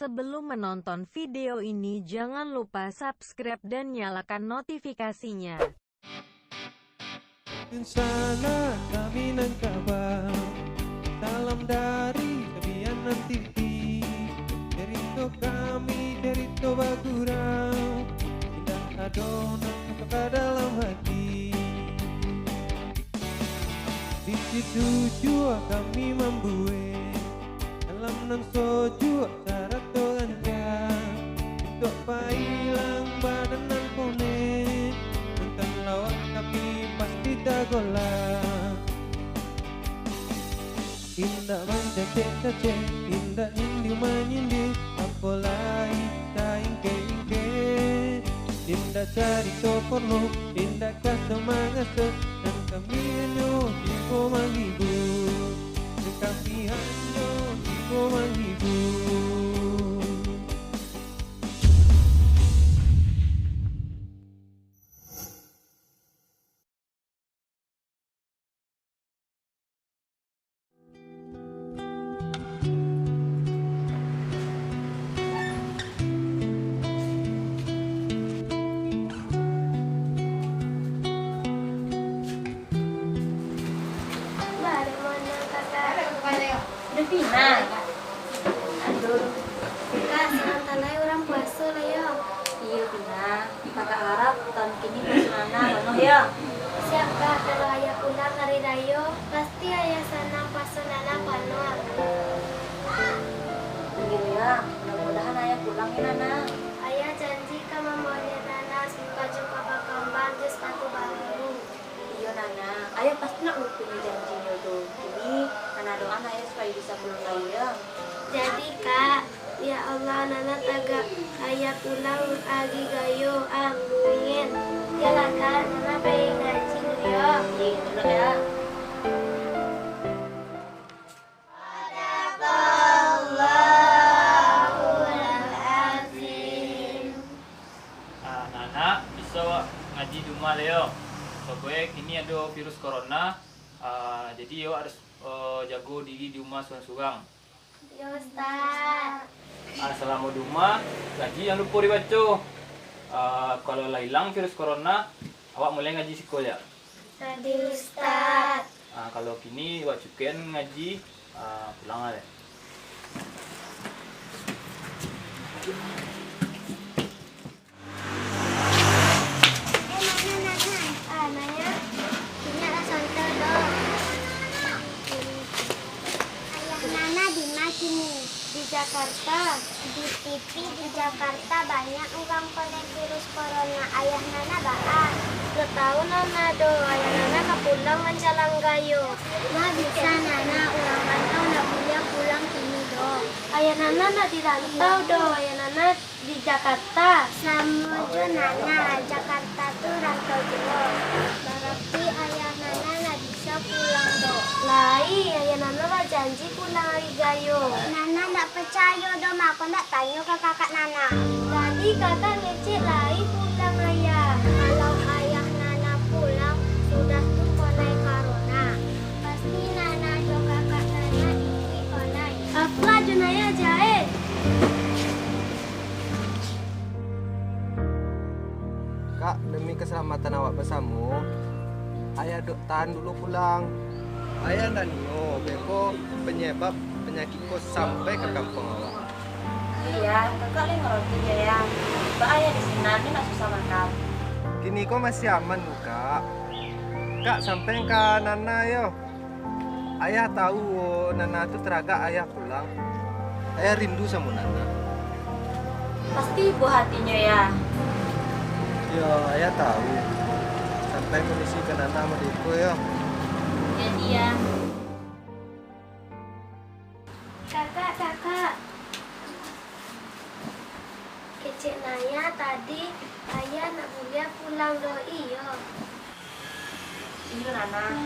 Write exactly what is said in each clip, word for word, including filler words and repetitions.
Sebelum menonton video ini, jangan lupa subscribe dan nyalakan notifikasinya. Insana kami nan kaba. Salam dari Sabianan T V. Cerito kami, cerito bagurau. Indak ado nan ka dalam hati. Di situ jua kami mambuek. Alam nan sojuak sarato rancak, untuak pailang badan nan konek, nonton lawak tapi pasti tagolak. Indak mancacek-cacek, indak nyindir-manyindir, apo lai taingkek-ingkek. Indak carito porno, indak kaso-mangaso, nan kami hanyo tibo manghibur. Nan kami hanyo tibo manghibur. Bah, dek mano kakak? Udah pindah. Aduh. Kak, sabanta lai urang puaso lah yo. Iyo, Pina. Kakak harap tahun kini puaso Nana panuah yo. Siap, Kak. Kalau ayah pulang hari rayo, pasti ayah sanang puaso Nana panuah. Iyo, yo. Mudah-mudahan ayah pulang yo, Nana. Ayah janji ka mambaoan Nana baju kaba kambang jo sapatu baru. Iyo, Nana. Ayah pasti ndak lupo janjinyo tu. Kini, Nana doakan ayah supayo bisa pulang lai yo. Jadi, Kak, ya Allah, Nana tagak ayah pulang ari rayo. Amin. Yolah, Kak, Nana pai ngaji dulu yo. Iyo, dulu yo. Sadaqallahul azim. Ah, Nana, bisa awak ngaji di rumah lai yo. Sabaik kini ado virus corona, ah, jadi awak harus, eh, jago diri di rumah surang-surang. Yo, Ustaz. Ah, salamo di rumah, ngaji jan lupo dibaco. Ah, kalau lah ilang virus corona, awak mulai ngaji siko, yo. Tadi, Ustaz. Ah, kalau kini awak cukuikan ngaji, ah, pulang lah. Eh, Nana, Nana. Ah, Nana. Inyo lah santai, doh. Ayah Nana di ma kini? Di Jakarta. Di T V di Jakarta banyak urang konai virus corona. Ayah Nana baa? Ndak tahu Nana doh. Ayah Nana ka pulang manjalang gayo. Ma bisa Nana, urang rantau ndak buliah pulang kini doh. Ayah Nana ndak di rantau doh. Ayah Nana di Jakarta. Samo jo Nana, Jakarta tu rantau juo. Bararti ayah Nana ndak bisa pulang doh. Lai, ayah Nana bajanji pulang ari gayo. Nana ndak pacayo doh, mako ndak tanyo ka kakak Nana. Tadi kakak ngecek lai pulang, Ayah. Kalau ayah Nana pulang, sudah tu konai corona. Pasti Nana jo kakak Nana iduik konai. Apo jo Nana jahek? Kak, demi keselamatan awak basamo, ayah dok tahan dulu pulang. Ayah ndak nio, beko penyebab penyakik ko sampai ka kampuang awak. Iyo, kakak lai ngarati jo, Yah. Baa ayah di sinan, ndak susah makan. Kini ko masih aman, Kak. Kak, sampaian ka Nana, yo. Ayah tahu, Nana tu taragak ayah pulang. Ayah rindu samo Nana. Pasti ibo hatinyo, Yah. Yo, ayah tahu. Sampaian misi ka Nana mode ko, yo. Jadi, Yah. Kakak, kakak. Kecek Nana tadi, ayah ndak buliah pulang doh, iyo. Iyo, Nana.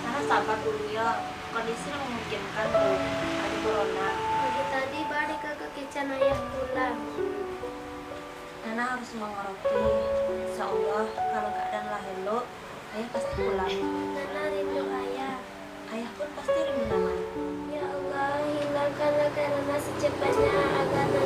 Nana sabar dulu, yo. Kondisi ndak mamungkinkan, ado corona. Pagi tadi baa dek kakak kecek ayah pulang? Nana harus mangarati. Insya Allah, kalau keadaan lah elok, ayah pasti pulang. Nana rindu ayah. Ayah pun pasti rindu Nana. Ya Allah, hilangkanlah corona secepatnya agar Nana